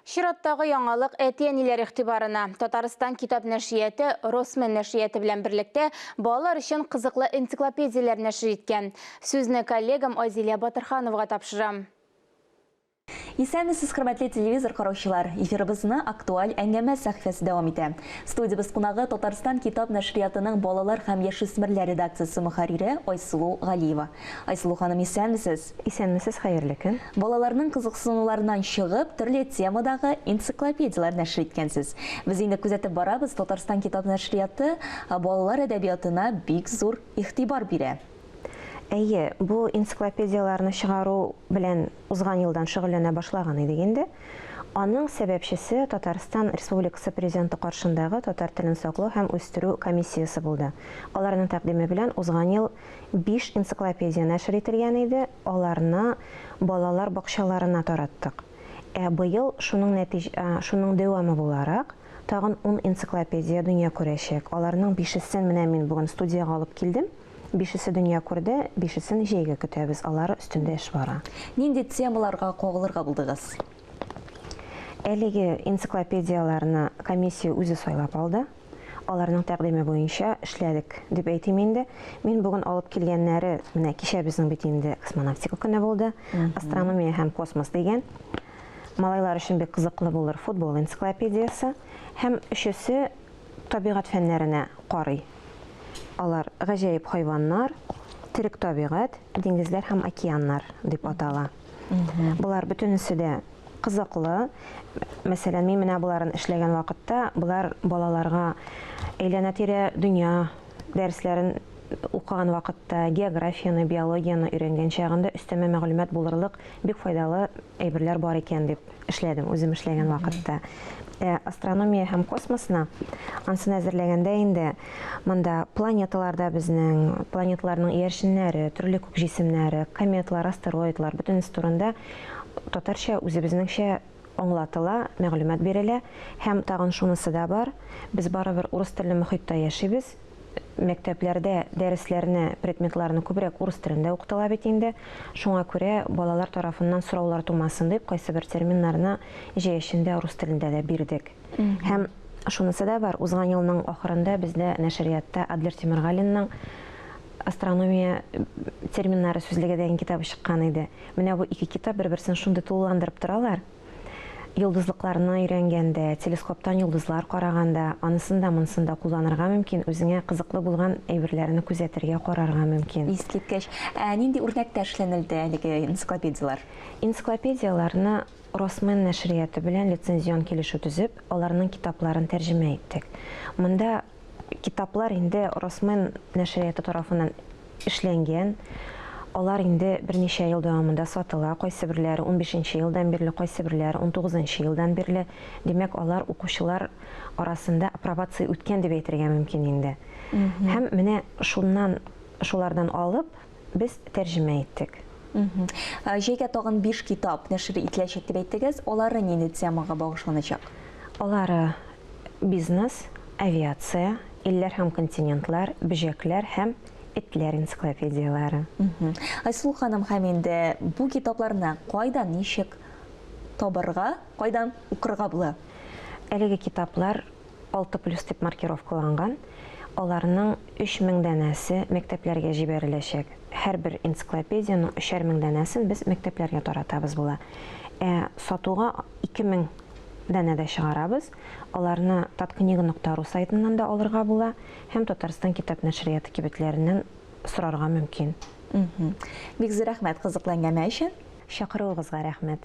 Чираттагы яңалык әти-әниләр игътибарына. Татарстан китап нәшрияты Росмен нәшрияты белән берлектә балалар өчен кызыклы энциклопедияләр нәшер иткән. Сүзне коллегам Айзилә Батырхановага тапшырам. Исәнмесез, хөрмәтле телевизор караучылар! Эфирыбызны Актуаль әңгәмә сәхифәсе дәвам итә. Студиябез кунагы Татарстан китап нәшриятының балалар һәм яшүсмерләр редакциясе мөхәррире Айсылу Галиева. Айсылу ханым, исәнмесез! Исәнмесез, хәерле көн! Балаларның кызыксынуларыннан чыгып, төрле темадагы энциклопедияләр нәшер иткәнсез. Без инде күзәтеп барабыз, Татарстан китап нәшрияты балалар әдәбиятына бик зур игътибар бирә. Әйе, бу энциклопедияләрне чыгару белән узган елдан шөгыльләнә башлаган идек инде. Аның сәбәпчесе Татарстан Республикасы Президенты каршындагы татар телен саклау һәм үстерү комиссиясе булды. Аларның тәкъдиме белән узган ел биш энциклопедия нәшер ителгән иде, аларны балалар бакчаларына тараттык. Ә быел шуның нәтиҗ шуның дәвамы буларак, тагын ун энциклопедия дөнья күрәчәк. Аларның бишесен менә мин бүген студиягә алып килдем. Бишесе дөнья күрде, бишесен җәйгә көтәбез, алары өстендә эш бара. Нинди темаларга кагылырга булдыгыз? Әлеге энциклопедияләрне комиссия үзе сайлап алды. Аларның тәкъдиме буенча эшләдек, дип әйтим инде. Мин бүген алып килгәннәре, менә кичә безнең бит инде космонавтика көне булды, астрономия һәм космос дигән. Малайлар өчен бик кызыклы булыр футбол энциклопедиясе. Һәм өчесе табигать фәннәренә карый. Алар Гаҗәеп хайваннар, Терек табигать, Диңгезләр һәм океаннар дип атала. Болар бөтенесе дә кызыклы. Мәсәлән, мин менә боларын эшләгән вакытта, болар балаларга әйләнә-тирә дөнья дәресләрен укыган вакытта, географияне, биологияне өйрәнгән чагында өстәмә мәгълүмат булырлык бик файдалы әйберләр бар икән дип эшләдем, үзем эшләгән вакытта. Ә астрономия һәм космосны ансын әзерләгәндә инде монда планеталар да безнең, планеталарның иярченнәре, төрле күк җисемнәре, кометалар, астероидлар, бөтенесе турында татарча үзебезнеңчә аңлатыла, мәгълүмат бирелә. Һәм тагын шунысы да бар, без барыбер урыс телле мохиттә яшибез. Мәктәпләрдә дәресләрне, предметларны күбрәк урыс телендә укытыла бит инде. Шуңа күрә балалар тарафыннан сораулар тумасын дип, кайсыбер терминнарны җәй эчендә рус телендә дә бирдек. Һәм шунысы да бар, узган елның ахырында бездә нәшриятта Адлер Тимергалинның Астрономия терминнары сүзлеге дигән китабы чыккан иде. Менә бу ике китап бер-берсен шундый тулыландырып торалар. Йолдызлыкларны өйрәнгәндә, телескоптан йолдызлар караганда, анысын да, монысын да кулланырга мөмкин, үзеңә кызыклы булган әйберләрне күзәтергә, карарга мөмкин. Искиткеч. Ә нинди үрнәктә эшләнелде әлеге энциклопедияләр? Энциклопедияләрне Росмен нәшрияты белән лицензион килешү төзеп, аларның китапларын тәрҗемә иттек. Монда Китаплар инде Росмен нәшрияты тарафыннан эшләнгән. Алар инде берничә ел дәвамында сатыла, кайсыберләре унбишенче елдан бирле, кайсыберләре унтугызынчы елдан бирле. Димәк, алар укучылар арасында апробация үткән дип әйтергә мөмкин инде. Һәм менә шуннан, шулардан алып, без тәрҗемә иттек. Җәйгә тагын биш китап нәшер ителәчәк дип әйттегез. Алары нинди темага багышланачак? Алары Бизнес, авиация, илләр һәм континентлар, бөҗәкләр һәм этләр энциклопедияләре. Айсылу ханым, һәм инде бу китапларны кайдан, ничек табарга, кайдан укырга була? Әлеге китаплар 6 плюс дип маркировкаланган. Аларның 3000 данәсе мәктәпләргә җибәреләчәк. Һәрбер энциклопедиянең өчәр мең данәсен без мәктәпләргә таратабыз була. Ә сатуга 2000 данәдә чыгарабыз. Аларны таткнига нокта ру сайтыннан да алырга була һәм Татарстан китап нәшрияты кибетләреннән сорарга мөмкин. Бик зур рәхмәт кызыклы әңгәмә өчен. Чакыруыгызга рәхмәт.